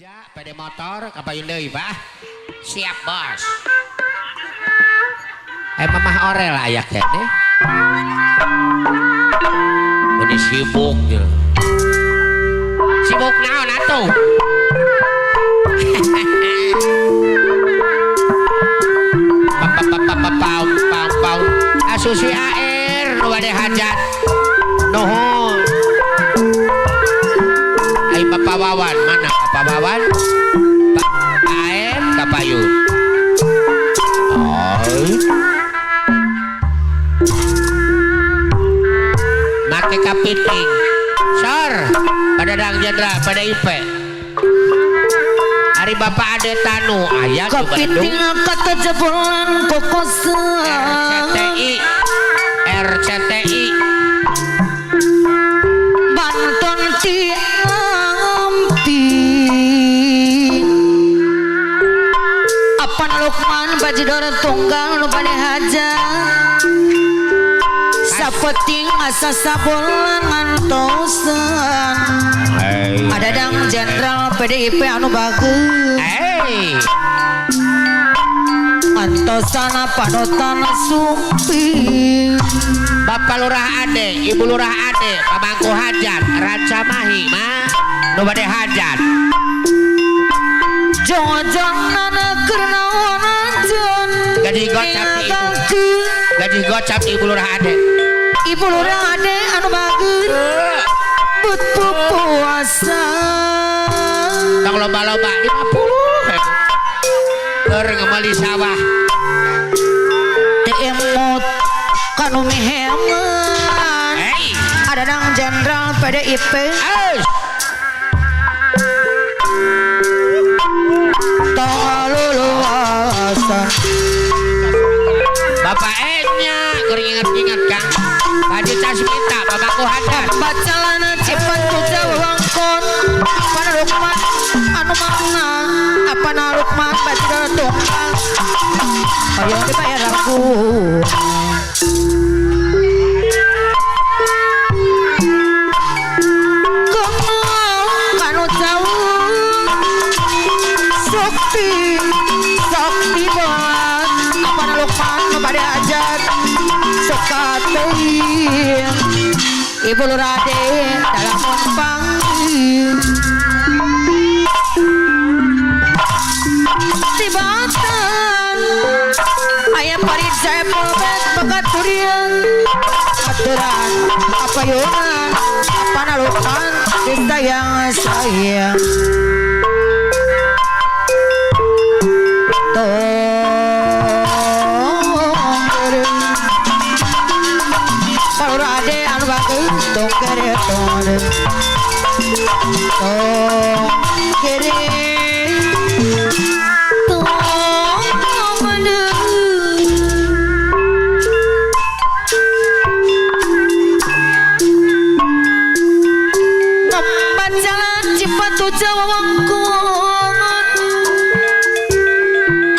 Aya PD motor kapayun deui, Pak. Siap, Bos. Mamah Orel aya keneh. Ini sibuk gitu. Sibuk naon atuh? Pau pau pau. Asusi AR nu bade hajat. Nuhun. Ai Bapak Wawan mana Bapak Wawan? Pak Aep kapayun. Oh. Make kapiting. Sor, pada Dang Jenderal, pada IP. Hari Bapak Ade Tanu aya di Bandung. Kapiting kata jebolan kokosan. RCTI RCTI Banton ti ampi. Apan Lukman bajidor tunggal nu bade hajat. Sapeting asa sabulan ngantosan. Ada Dang Jenderal PDIP anu bagus. Hey. Ngantosan panutan sumping. Bapak Lurah Ade, Ibu Lurah Ade, pamangku hajat, Rancamahi mah nu bade hajat. Jong-jongan keur naon jon. Gaji gocap ti ibu. Gaji gocap ti Ibu Lurah Ade. Ibu Lurah Ade anu bagus. But puasa. Tong loba-loba 50. Keur ngemeuli sawah. Teu emut kanu miheman. Hey. Ada Dang Jenderal PDIP. Hey. Tong luluasan. Bapak Enya keur inget-inget Kang. Haji Casmita bapakku hajat. Bacalana Cipantu Jawangkon. Apa Lukman anu mana? Apa Lukman bajidor tunggal. Hoyong dibayar aku. Kanu jauh. Sakti, sakti banget. Apa Lukman nu bade hajat. Suka teuing. Ibu Lurah Ade dalam panggil. Tibatan aya Farid Saiful Bet bakat durian. Aturan apayungan apa Lukman disayang sayang. Tong Ade anu bagus tong kere tong tong kere tong mana ngemban jalan Cipatu Jawangkon.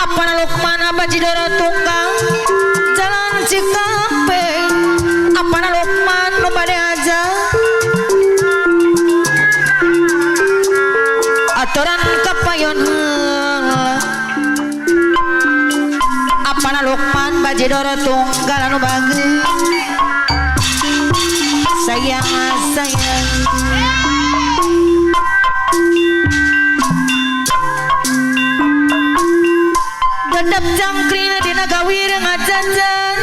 Apa Lukman bajidor tunggal jalan Cikampek. Apa Lukman nu bade hajat. Aturan kapayon heula. Apa Lukman bajidor tunggal anu bagus. Sayang sayang. Gendap jangkring dina gawir ngajajan.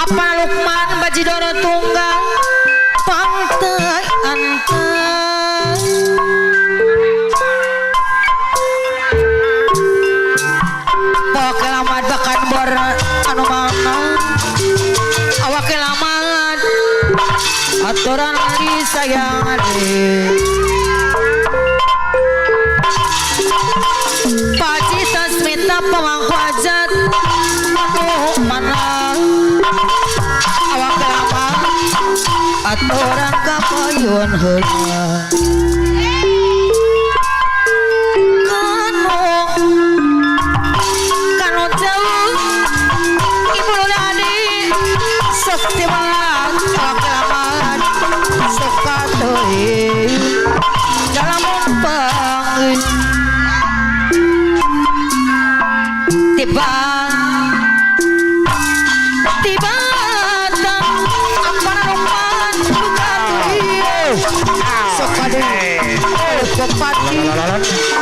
Apa Lukman bajidor tunggal pantai antar. Bawa kelamat bahkan bor anu mana. Awak kelamat aturan disayang ade. Paci Tasmita pemangku hajat anu mana. Awak kelamat aturan kapayun heula. Kanu kanu jauh Ibu Lurah Ade sakti banget awak kelamat suka teuing. Dalam bageun tiba tiba Bupati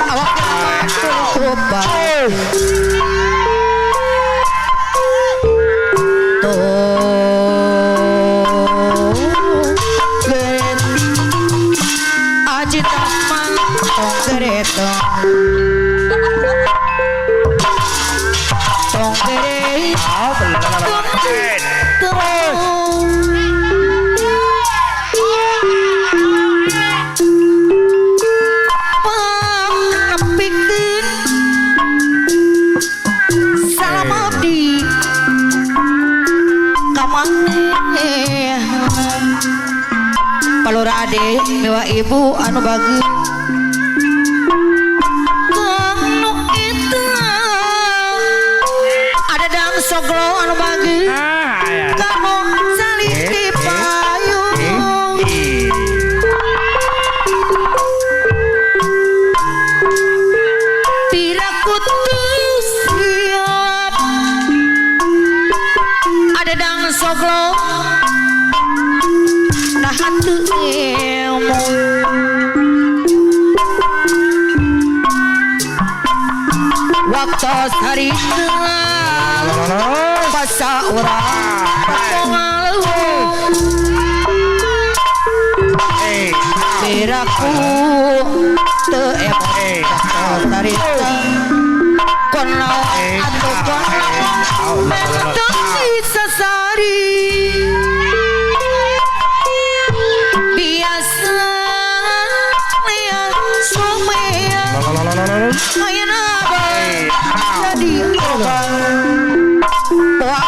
awak Palura ade mewa ibu anu bageun anu itu ada dang soglo anu bageun kanu salih di payung pira kutu siap ada dang soglo hati ilmu waktu hari pasa urang piraku teu emot harita kono atuh kono mentong sasari biasa lihat sumea ayeuna jadi abang bawa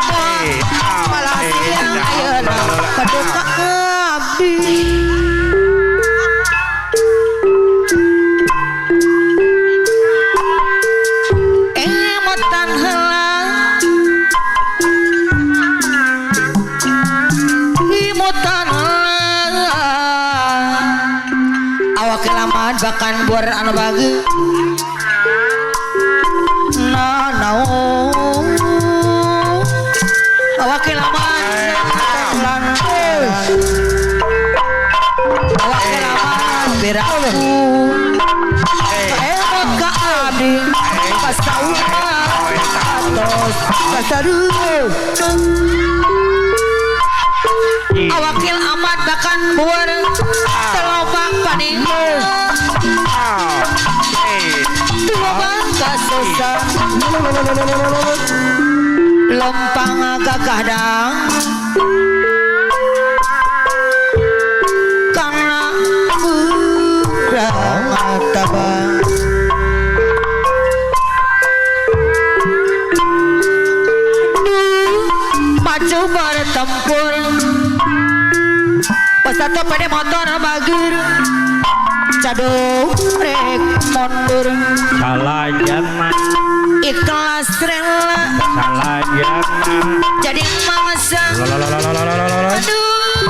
malah siang ayeuna paduka abdi emotan heula emotan awak kelamaan bahkan buar anu bageun na naon awak kelamaan awak kelamaan beraku emot ka abdi pasauna atos pasaru awakil amat bahkan buar telobang paning telobang kasusah lompang gagah dang karena kurang tabang maju bertempur peserta pada motor bager caduk rek mundur salah jana ikhlas rela salah jana jadi mangsa aduh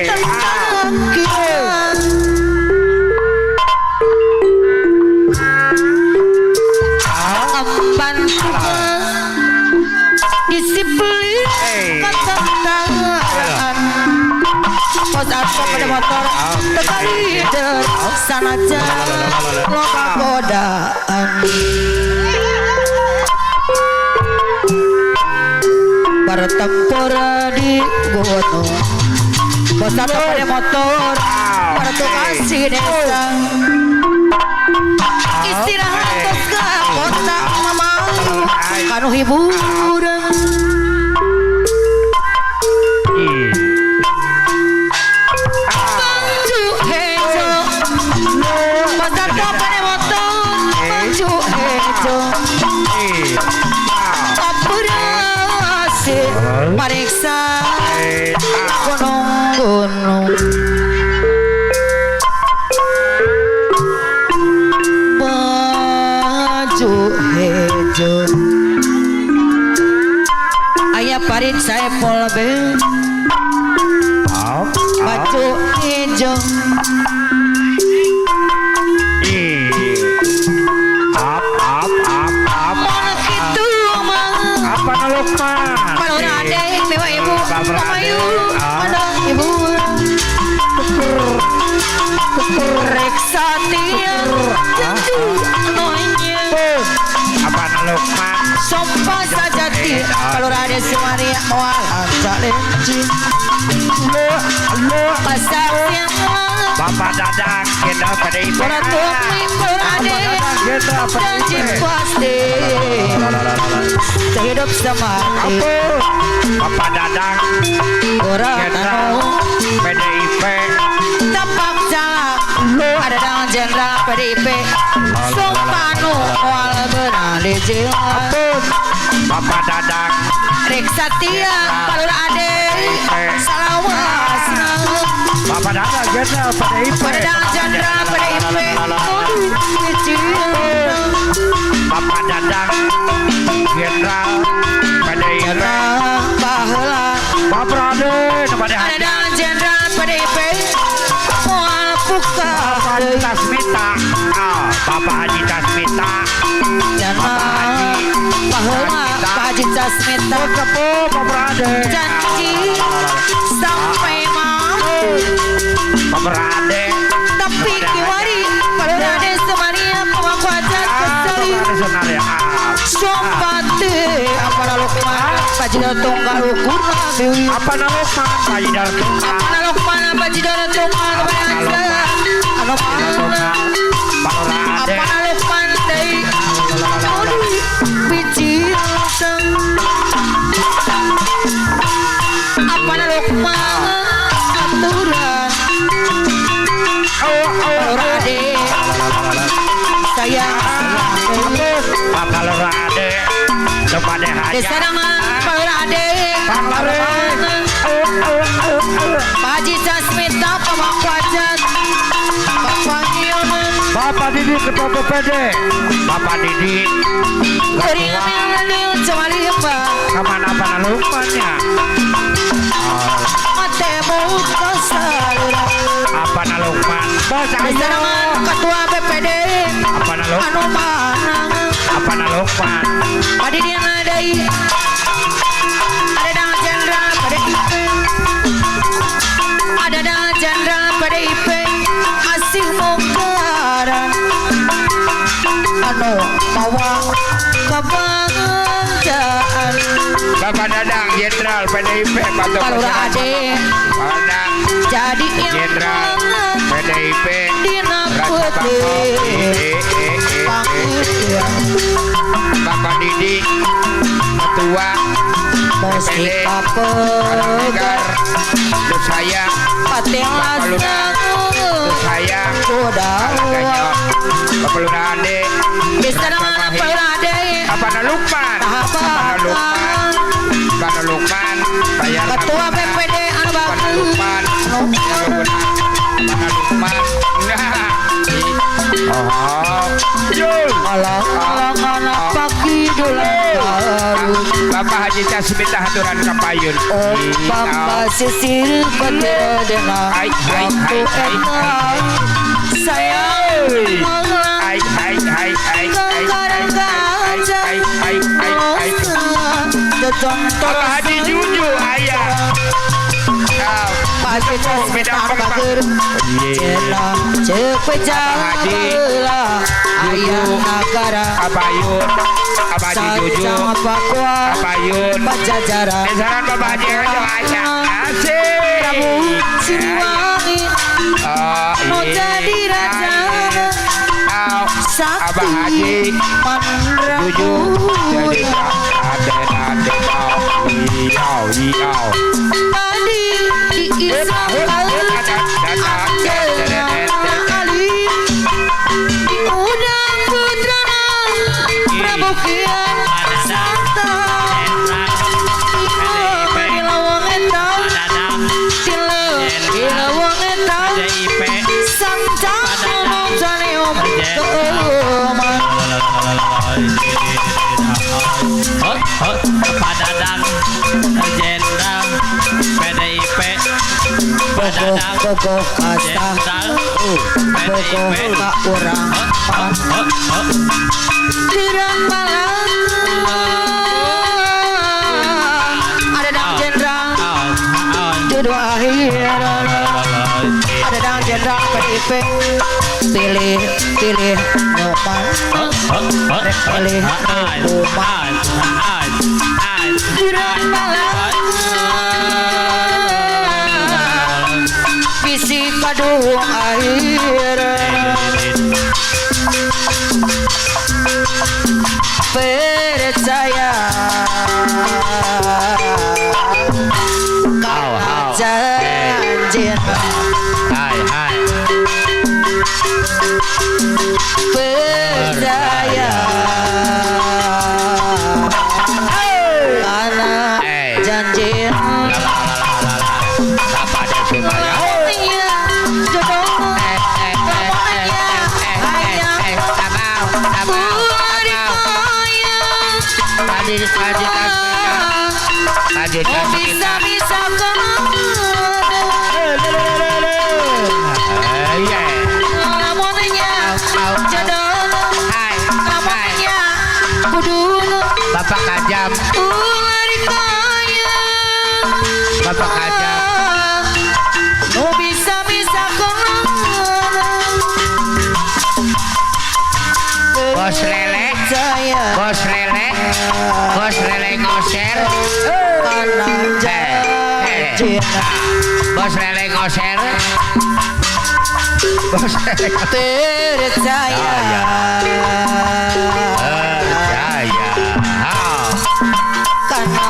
tentang kita empan disiplin ketentangan pos atau pada motor tekan leader sanajan loba godaan bertempur di gunung pos atau pada motor bertukasi desa istirahat ke kota mamau kanu hiburan baju hejo pasar pada motor baju hejo operasi periksa gunung-gunung baju hejo ayah parit saepol be baju hejo Ade Sumaria moal calenci pasaksian Bapak Dadang Jenderal PDIP janji pasti sehidup semati Bapak Dadang Jenderal PDIP tapak jalan ada Dadang Jenderal PDIP sumpah nu moal beunang di jiwa Bapak Dadang Rek Satya Palura Ade salawasna Bapak Dadang Jenderal PDIP Bapak Dadang Jenderal PDIP Bapak Dadang Jenderal PDIP baheula Bapak Raden Dadang Jenderal PDIP moal buka Bapak Haji Tasmita Bapak Haji Tasmita baheula Pak Haji Tasmita Bapak Raden janji sampai mati Bapak Raden tapi kiwari Pak Raden Sumaria pemangku hajat keseli sumpah teh apa Lukman Pak Jidar tunggal ukurna deui apa Lukman Pak Jidar tunggal apa Lukman Pak Jidar tunggal anu mana apa Lukman deui biji apa Lukman aturan Ade sayang Bapak Lurah Ade Lemade hajat Desarangan Pak Lurah Ade Pak Haji Sasmita pemangku hajat Bapak Nyoman Bapak Didi Ketua BPD Bapak Didi Kemana apa Lukmannya apa Lukman bos Desarangan Ketua BPD apa Lukman anu mana apa Lukman Pak Didi ngadai ada Dadang Jenderal PDIP ada Dadang Jenderal PDIP asih mungkaran anu mawa kebahagiaan Bapak Dadang Jenderal PDIP Pak Lurah Ade jadi Jenderal PDIP dina putih Bapak Didi Ketua BPD Karangnegar saya Bapak Lurah saya Bapak Lurah Ade Bapak Lukman Bapak Lukman Bapak Lukman bayar Ketua BPD Bapak Lukman Bapak Lukman Bapak Haji Tasmita haturan kapayun oh Bapak sisir bedena waktu eta sayang ai ai ai ai ai ai ai ai Bapak Haji Juju ayah Pak Haji Tasmita bager cenah ceuk pejalah ayah nagara Abayun Abah Haji Juju Abayun Pajajaran Desaran Bapak Haji Juju ayah asik Prabu Siliwangi nu jadi raja Abah Haji Juju jadi ade ade tadi di Islam Ali diundang putrana Prabu Kian Santang di lawang eta di lawang eta sancang ngomong keeman Pak Dadang Jenderal PDIP Bogoh kasta bogoh ka urang Dirang malang ada Dadang Jenderal jodoh akhir ada Dadang Jenderal PDIP pilih pilih Nopan pilih Nopan Bisi kaduhung akhir percaya Au, au. janji Hai hai. Percaya karena Eh. janji La la la la la. Bapak dan semuanya. lamunnya jodoh lamunnya hayang Tabau, tabau, ulah tabau. dikoyang Tadi tadi tadi Oh bisa bisa Iya. Lamunnya jodoh Hai, hai. lamunnya kudu Bapak kajam, ulah dikoyang Bapak kajam. Oh bisa bisa Bos lele, percaya bos lele, bos lele ngoser. karena Eh, janji Bos lele ngoser. Bos lele percaya percaya. karena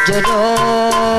jodoh.